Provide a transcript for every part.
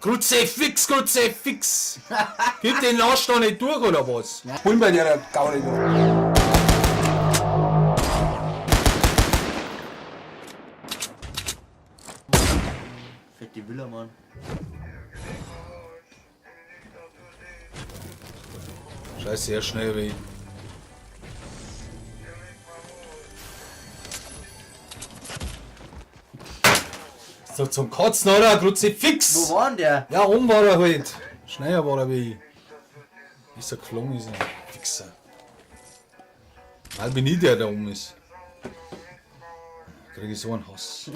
Kruzifix, Kruzifix! Gib den Arsch doch nicht durch, oder was? Spielen bei der Gaudi da. Fette Villa, Mann. Scheiße, sehr schnell wie. Ist doch zum Kotzen, oder? Kruzifix! Wo war denn der? Ja, oben war er halt. Schneller war er wie ich. Ist er geflogen, ist er. Fixer. Weil bin ich der, der oben ist. Krieg ich so einen Hass.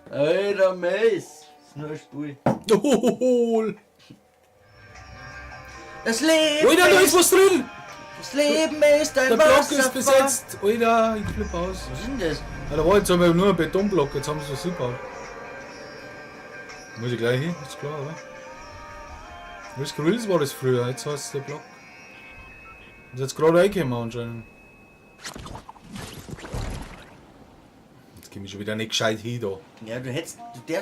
Alter, Mace. Ist nur ein Spiel. Hohohol. Das Leben Alter, da ist was drin! Das Leben ist ein Der Block ist Wasserfall. besetzt! Alter, ich flippe aus. Was ist denn das? Ja, da war jetzt aber nur ein Betonblock, jetzt haben sie was gebaut. Muss ich gleich hin, ist klar, oder? Das Grills war das früher, jetzt heißt es der Block. Ist jetzt gerade reingekommen anscheinend. Jetzt komm ich schon wieder nicht gescheit hin da. Ja, du darfst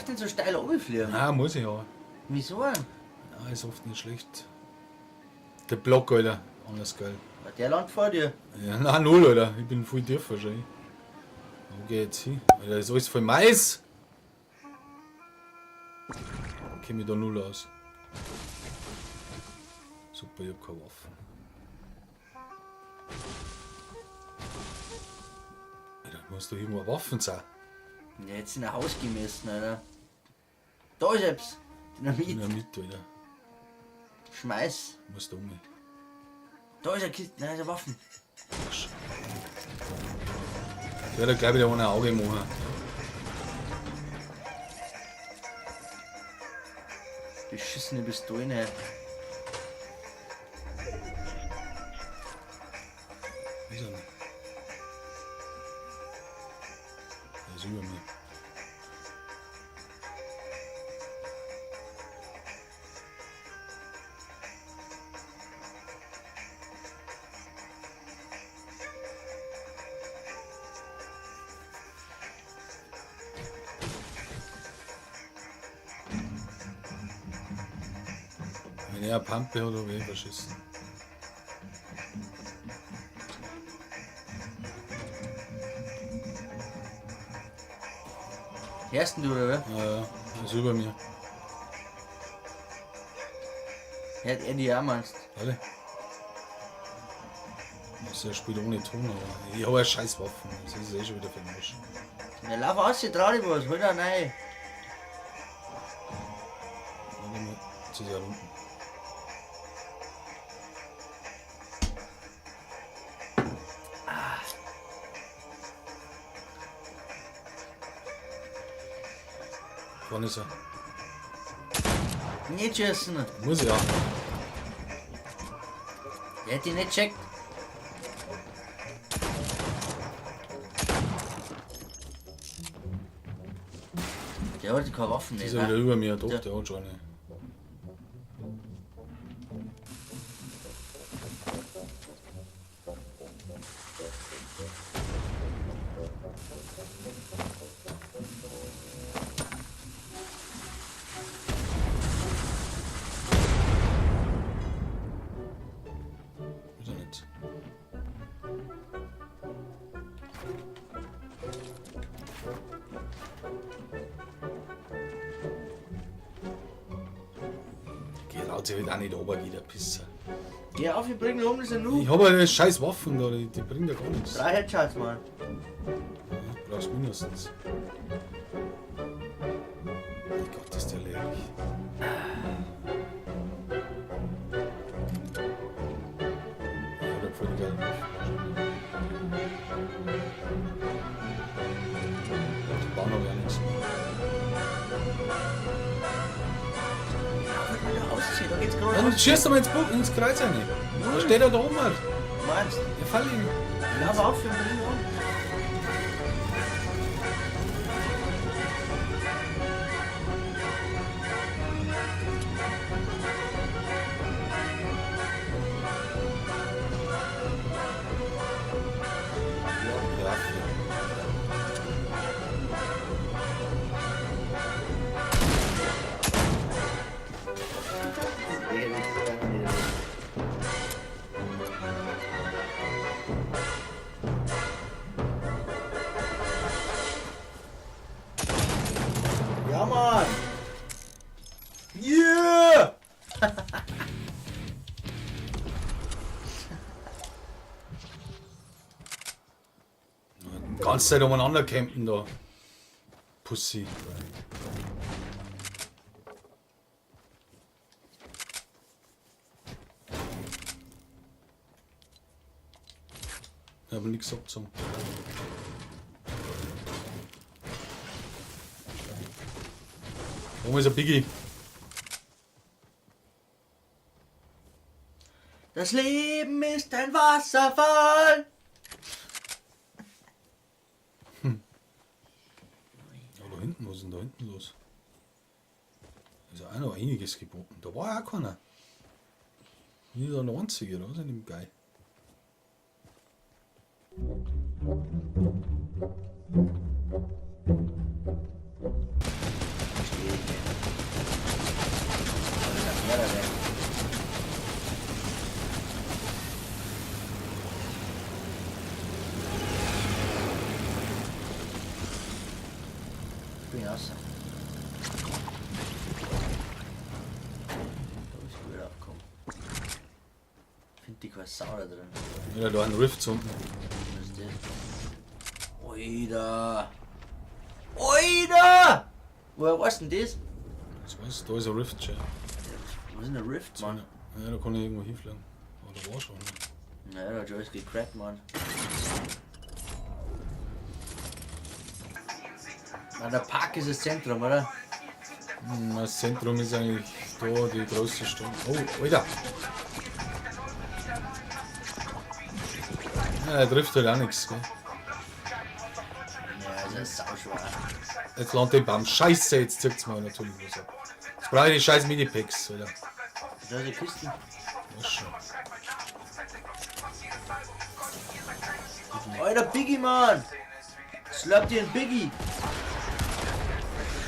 nicht so steil runterfliegen. Nein, muss ich ja. Wieso denn? Nein, ist oft nicht schlecht. Der Block, Alter. Anders geil. Der landet vor dir. Ja, nein, null, Alter. Ich bin viel tiefer schon. Wo geh ich jetzt hin? Alter, ist alles voll Mais. Komm ich da null aus. Super, ich hab keine Waffen. Alter, muss da irgendwo Waffen sein. Ja, jetzt in ein Haus gemessen, Alter. Da ist etwas. Dynamit. Dynamit, Alter. Schmeiß. Muss da um. Da ist eine Kiste. Nein, ist eine Waffen. Ich werde gleich wieder ohne Auge machen. Beschissene Pistolen, ey. Ist er nicht. Der ist über mir. Wenn er eine Pampe hat, habe ich eh verschissen. Hörst denn du, oder? Ja, ja, er ist über mir. Hört er die auch, meinst Alle. Das ist ja Spiel ohne Ton, aber ich habe ja scheiß Waffen. Das ist eh schon wieder für den Arsch. Ja, lauf aus, trau dich was, hol da rein. Warte mal, jetzt ist er unten. Vorne ist er. Nicht schießen. Muss ja. Der hat dich nicht checkt. Der hat keine Waffen Jetzt nicht. ist er wieder Ne? über mir. Doch, Ja. der hat schon eine. Ist er nicht. Geh raus, sich halt auch nicht runter, der Pisser. Geh auf, ich bring ihn um, das ist ein Noob. Ich hab ja scheiß Waffen da, die bringen ja gar nichts. 3 Headshots, Mann. Ja, brauchst mindestens. Mein Gott, ist der lächerlich. Ja, der voll die geilen Waffen. Die bauen aber ja nichts. Ja, wird mal da ausziehen, da geht's gerade Dann aus. schießt er mal ins Kreuz rein. Da steht er da oben halt. Meinst du? Ja, fall ihn. Lauf auf, wir bringen ihn um. Ja, Ja, Mann! Yeah! Die ganze Zeit umeinander campen da. Pussy. Ich habe nichts abgezogen. Oben ist ein Biggie. Das Leben ist ein Wasserfall! Aber da hinten, was ist denn da hinten los? Da ist ja auch noch einiges geboten. Da war auch keiner. Bin ich da der Einzige, oder was ist denn geil? Verstehe ich nicht. Aber das sind mehrere. Ich bin raus. Da ist gut aufgekommen. Find die keine Sau da drin. Ja, da ein Rift unten. Was ist das? Oida! Oida! Woher weißt denn das? Das weiß, da ist ein Rift schon. Wo ist denn der Rift, Mann? Ja, da kann ich irgendwo hinfliegen. Aber da war schon. Ne? Naja, da hat schon alles gecrackt, Mann. Na, der Park ist das Zentrum, oder? Das Zentrum ist eigentlich da, die große Stadt. Oh, Alter! Ja, er trifft halt auch nichts, gell? Ja, das ist sauschwer. Jetzt landet den Baum. Scheiße, jetzt zirkt's mir natürlich was ab. Jetzt brauche ich die scheiß Minipacks, Alter. Da ist die Kiste. Was schon. Alter, Biggie, Mann! Slurp dir einen Biggie!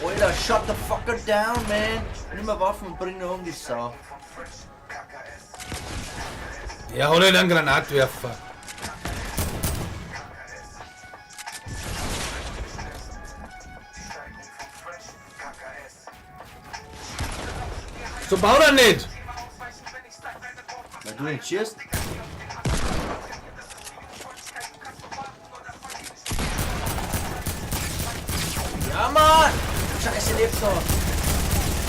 Alter, shut the fucker down, man! Nimm mal Waffen und bring ihn um, die Sau. Er hat halt einen Granatwerfer. So baut er nicht! Weil du nicht schießt. Ja, Mann! Scheiße, lebt noch!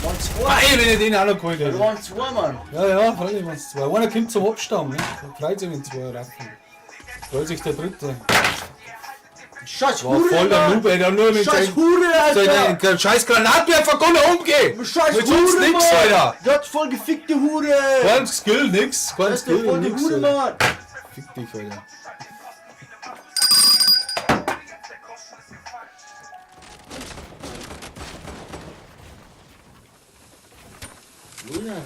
Waren zwei! Ey, wenn ich den auch noch geholt hätte. Waren zwei, Mann! Ja, ja, freilich waren's zwei. Einer kommt zum Abstamm, ne? Da freut sich, wenn zwei raffen. Freut sich der Dritte. Scheiß War Hure, voll der Mann! Noob, ey, der nur mit Scheiß seinem Hure, Alter! seinen scheiß Granatwerfer kann er umgehen! Scheiß Mit sonst Hure, nix, Mann! Alter! Der hat voll gefickte Hure! Kein Skill, nix! Kein Das ist doch Skill, voll die nix, Hure, Alter. Mann! Fick dich, Alter. Luna.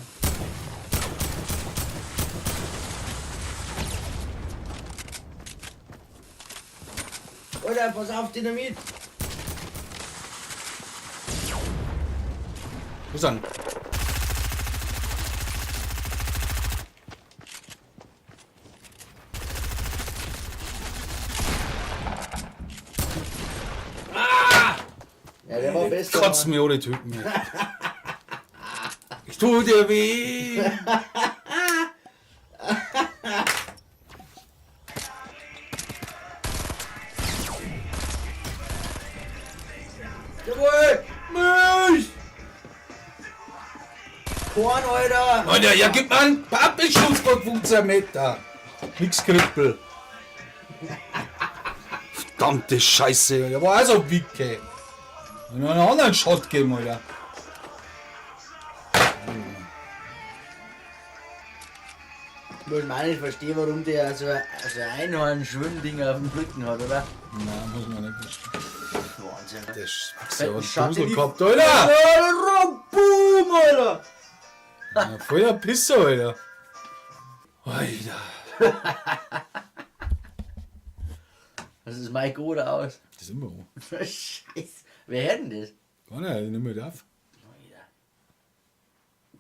Alter, pass auf, Dynamit! Wo ist er? Ja, der war besser. Kotzt Mann. mir die Typen. ey. Ich tu dir weh! Jawohl! Mich! Korn, Alter! Alter, ja, gib mir einen Pappelschuss von 15 Meter! Nix Krippel. Verdammte Scheiße, der war auch so wicke. Und einen anderen Shot geben, Alter. Ich muss mal nicht verstehen, warum der so ein Einhorn-Schwimmding auf dem Rücken hat, oder? Nein, muss man nicht verstehen. Wahnsinn. Der ist Fetten ja Shot in Dusel die- gehabt, Alter! Boom, Alter! Ja, voll der Pisser, Alter. Alter. Das ist Mike oder aus. Das ist immer so. Scheiße. Wer hat denn das? Gar nicht, ich nehme mit auf.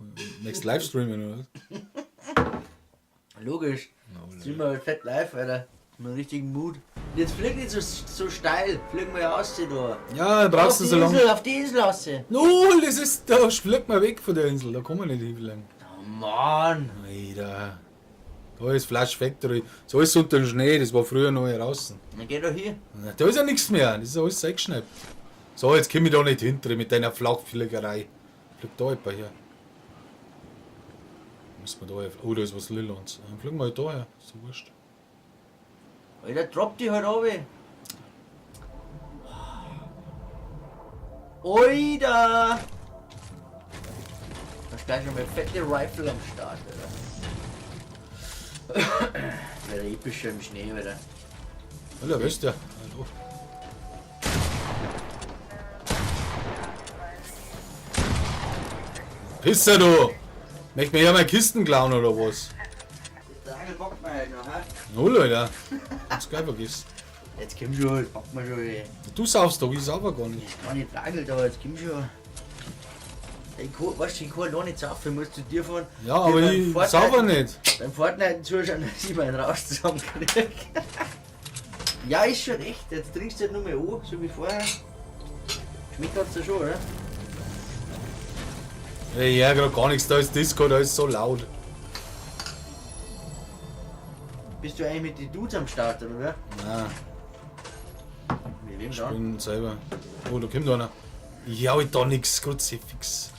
Alter. Next Livestreamen, oder was? Logisch. Na, Streamen wir halt fett live, Alter. Mit einem richtigen Mut. Jetzt flieg nicht so steil, flieg mal raus da. Ja, brauchst auf du die so lange. Insel, auf die Insel raus. Null, das ist, da fliegt man weg von der Insel, da kann man nicht hinfliegen. Oh Mann. Alter. Da ist Flash Factory. So ist unter dem Schnee, das war früher noch hier draußen. Dann geh doch hier. Na, da ist ja nichts mehr, das ist alles eingeschneit. So, jetzt komm ich da nicht hinter mit deiner Flachfliegerei. Fliegt da jemand her. Muss man da her. Oh, da ist was Lillans. Dann fliegen wir halt da her. Ist so wurscht. Alter, drop die halt runter. Alter! Da ist gleich schon mal fette Rifle am Start, Alter. Wäre epischer im Schnee, Alter. Alter, weißt du? Ja, da. Pisser du! Möcht mir ja mal Kisten klauen oder was? Der Angel bockt mir halt noch, hä? Null, Alter. Kannst gleich vergessen. Jetzt komm schon, jetzt bockt mir schon, ey. Du saufst doch, ich sauf ja gar nicht. Ich kann nicht Dragel da, jetzt komm schon. Ich kann, weißt du, ich kann noch nicht saufen, ich muss zu dir fahren. Ja, aber beim ich Fortnite- sauf ja nicht. Beim Fortnite zuschauen, dass ich meinen Rausch zusammenkrieg. Ja, ist schon echt. Jetzt trinkst du halt nur mehr an, so wie vorher. Schmeckt hat's ja schon, oder? Ey, ja, grad gar nichts, da ist Disco, da ist so laut. Bist du eigentlich mit den Dudes am Start, oder? Nein, Mit wem ich dann? bin selber. Oh, da kommt einer. Ich hau da nix, Kruzifix.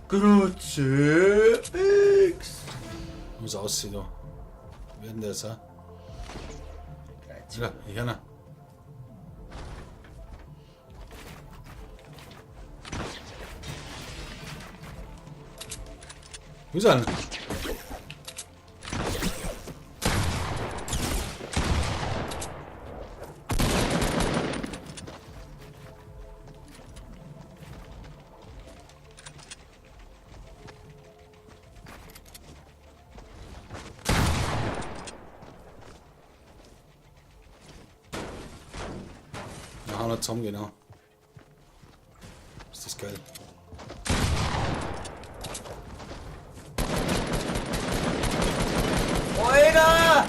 Kruzifix! Muss aussehen da. Wer denn der sein? Ja, ich hör ihn. Wo ist er denn? Ja, hauen wir zusammen, genau. Ist das geil. Alter!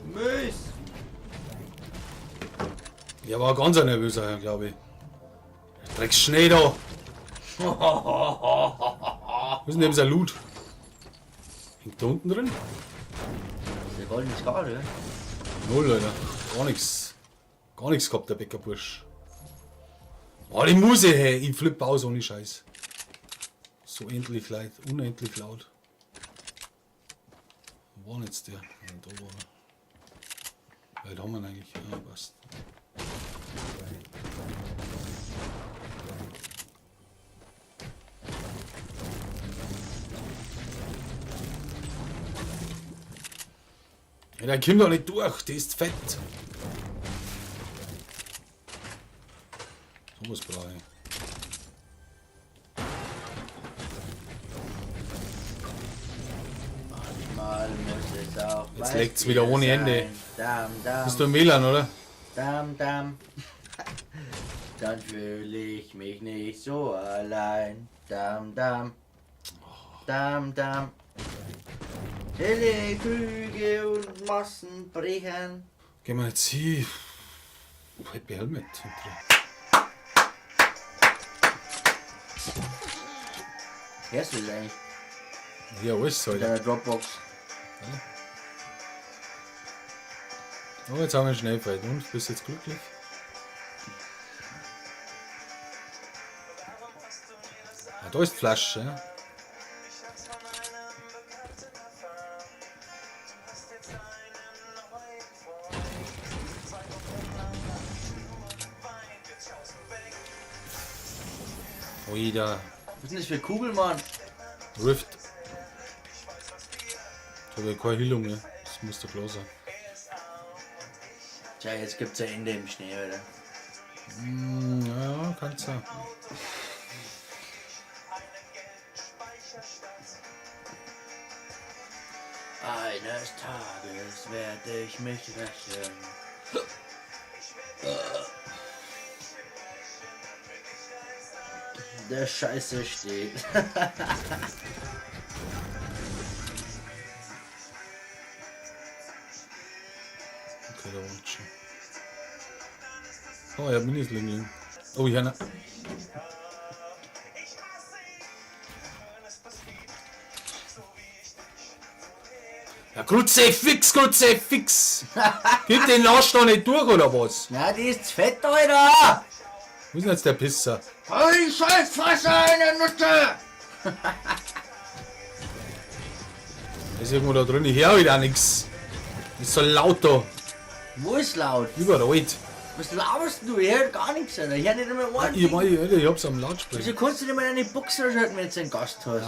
Mist! Der war ganz ein nervöser, glaube ich. Drecksschnee da. Wo ist denn dem sein Loot? Hängt da unten drin? Das ist der goldene Skala, oder? Null, Alter. Gar nichts. Gar nichts gehabt, der Bäckerbursch. Oh, die Muse, hey. Ich flippe aus ohne Scheiß. So endlich leid. Unendlich laut. Wo war denn jetzt der? Ja, da war er. Weit haben wir ihn eigentlich? Ja, passt. Ja, der kommt doch nicht durch, der ist fett. So was brauche ich. Manchmal muss es auch. Jetzt leckt's wieder ohne Ende. Dam, dam. Bist du im WLAN, oder? Dam, dam. Dann fühle ich mich nicht so allein. Dam, dam. Dam, dam. Helle Krüge und Massen brechen. Gehen wir jetzt hin. Happy Helmet. Hörst du das eigentlich? Ja, alles, In Alter. deiner Dropbox. Oh, jetzt haben wir einen Schneefeld. Und, bist du jetzt glücklich? Ah, da ist die Flasche. Ja? Oida. Was ist denn das für eine Kugel, Mann? Rift. Da habe ich keine Heilung mehr. Das muss doch klar sein. Tja, jetzt gibt's ein Ende im Schnee, oder? Ja, kann sein. Eines Tages werde ich mich rächen. Der Scheiße steht. Okay, da unten schon. Oh, ich hab Minis liegen liegen. Oh, ich hab Ja, Kruzifix, Kruzifix! Gib den Arsch doch nicht durch, oder was? Na, die ist fett, Alter! Wo ist denn jetzt der Pisser? Hey, Scheißfresser, eine Nutte! Der ist irgendwo da drin. Ich höre wieder nichts. Ist so laut da. Wo ist laut? Überall. Was laberst du? Ich hör gar nichts, Alter. Ich hör nicht einmal ein Ich, Ding. ich, ich hab's am Lautsprecher. Wieso kannst du nicht mal deine Buchse ausschalten, wenn du einen Gast hast?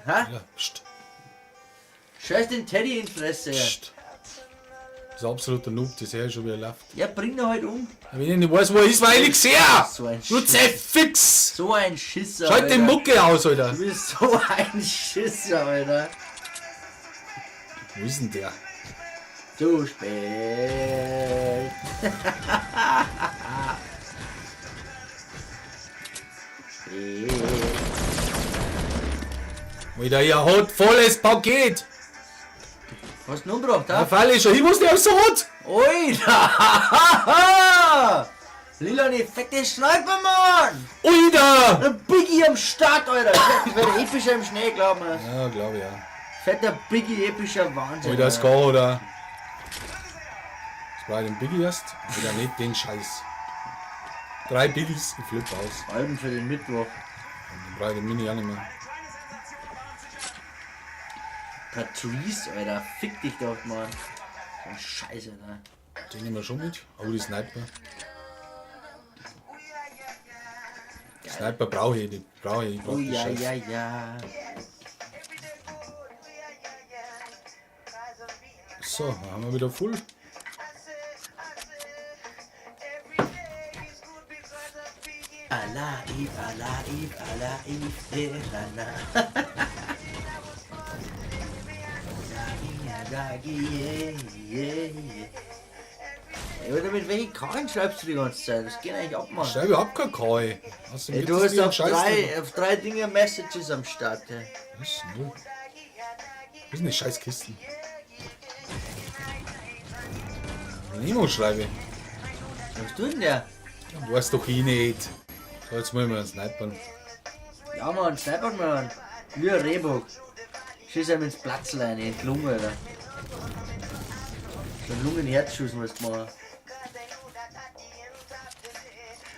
Hä? Ja, pst, Scheiß den Teddy in die Fresse. pst. Das ist ein absoluter Noob, das her schon wieder läuft. Ja, bring ihn halt um. Wenn ich nicht weiß, wo er ist, weil ich nichts sehe. So ein Schisser. Kruzifix! So ein Schisser, Schalt Alter. den Mucke aus, Alter. Du bist so ein Schisser, Alter. Wo ist denn der? Zu spät. Spät. Alter, ihr hat volles Paket. Hast du ihn umgebracht, Ja, ha? freilich schon. Ich muss nicht so rot. Alter! Lila, die fette Sniper, Mann! Alter! Der Biggie am Start, Alter! Das wird epischer im Schnee, glaub mir. Ja, glaube ich, ja. Fetter Biggie, epischer Wahnsinn. Alter, ist Alter. gar, oder? Das war den Biggie erst. Oder nicht den Scheiß. 3 Biggies, ich flipp aus. Alben für den Mittwoch. Dann brauche ich den Mini auch nicht mehr. Patrice, Alter, fick dich doch, Mann. So ein Scheiß, Alter. Den nehmen wir schon mit. Oh, die Sniper. Sniper brauche ich nicht. Brauche ich. Ich brauch Oh die ja, Scheiße. ja, ja. So, dann haben wir wieder voll. Alive, alive, alive, eh, la, la. Dagi, yeah, yeah, yeah. Ey, oder mit welchen Karren schreibst du die ganze Zeit? Das geht eigentlich ab, Mann. Schreib überhaupt kein K. Außerdem Ey, gibt du es hast nie einen Scheiß drin. auf drei Dinge Messages am Start. Ey. Was? Null. Was sind die Scheißkisten? Nemo schreibe. Was tut denn der? Ja, weiß doch ich nicht. So, jetzt muss ich mal einen Snipern. Ja, Mann, snipern, Mann. Wie ein Rehbock. Schieß ihm ins Platzl rein, in die Lunge, Alter. So einen Lungenherzschuss musst du machen.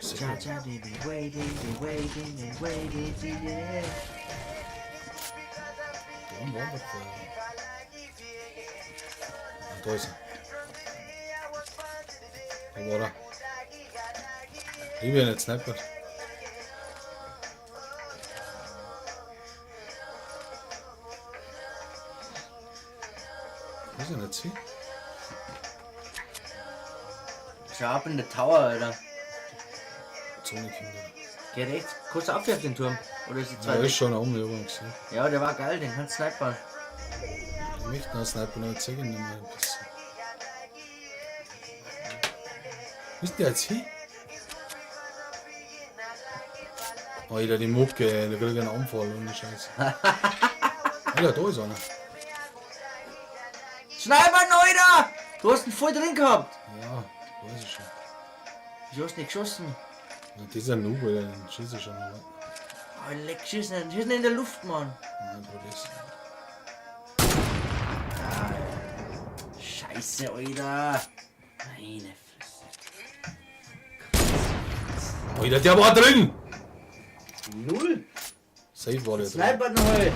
Sehr gut. Cha, cha, baby, waiting, waiting, and waiting, yeah. Da war doch vorher. Ah, da ist er. Da war er. Ich bin nicht Sniper. Wo ist er denn jetzt hin? Schau ab in der Tower, Alter. Zone kommt wieder. Geh rechts. Kurz auf auf den Turm. Oder ist die Ja, zweite? ist schon oben, ich hab ihn gesehen. Ja, der war geil, den kannst du snipern. Ich möchte noch einen Sniper noch zeigen, noch mal ein bisschen. Wo ist der jetzt hin? Alter, die Mucke, ey, da krieg ich einen Anfall ohne Scheiß. Alter, da ist einer. Sniper, Alter! Du hast ihn voll drin gehabt. Ja, weiß ich schon. Wieso hast du nicht geschossen? Na, das ist ein Noob, Alter, den schieß ich schon. Aber. Oh, leck, schieß nicht. Schieß nicht in der Luft, Mann. Nein, probier's. Scheiße, Alter. Meine Fresse. Alter, der war drin! Null. Safe war der drin. Sniper noch halt.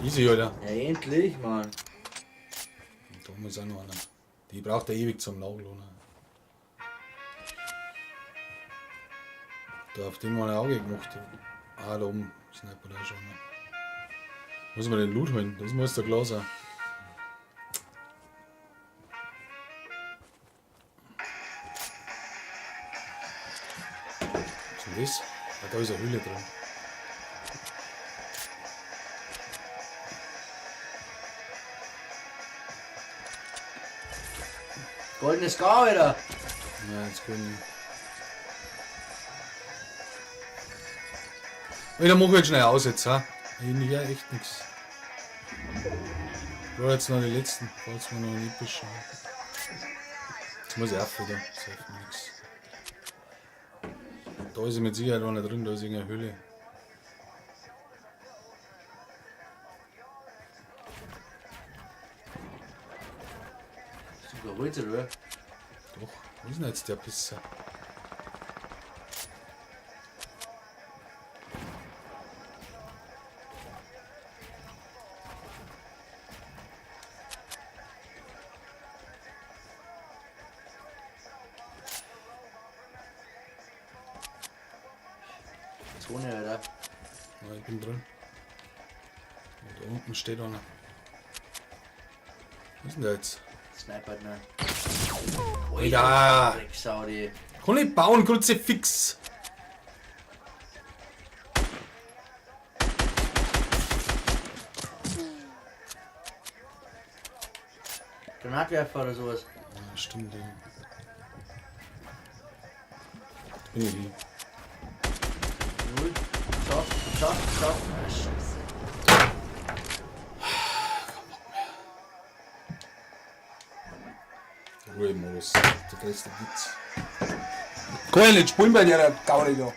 Easy, Alter. Ja, endlich, Mann. Und da muss auch noch einer. Die braucht er ewig zum Nachladen. Da auf den war ein Auge gemacht. Ah, da oben. Sniper da schon. Muss man den Loot holen? Das muss der klar sein. Was ist denn das? Ah, da ist eine Hülle drin. Goldenes Scar, Alter. Ja, jetzt kann ich. Alter, mach ich jetzt schnell aus jetzt, ha? Ich höre echt nix. Ich brauche jetzt noch die letzten, falls wir noch nicht bist. Jetzt muss ich auf wieder. Das hilft mir nix. Da ist mit Sicherheit einer drin, da ist irgendeine Höhle. Bist du geholt, oder? Doch, wo ist denn jetzt der Pisser? Zone, Alter. Ja, ich bin drin. Und da unten steht einer. Wo ist denn der jetzt? Sniper, ne? Alter! Drecksau, die. Kann ich bauen, Kruzifix! Granatwerfer oder sowas. Ja, stimmt, ja. Bin ich hier. Null. Schaff, schaff, schaff. Ah, Scheiße. Ruhemodus, der größte Witz. Kann ich nicht spielen bei der Gaudi da.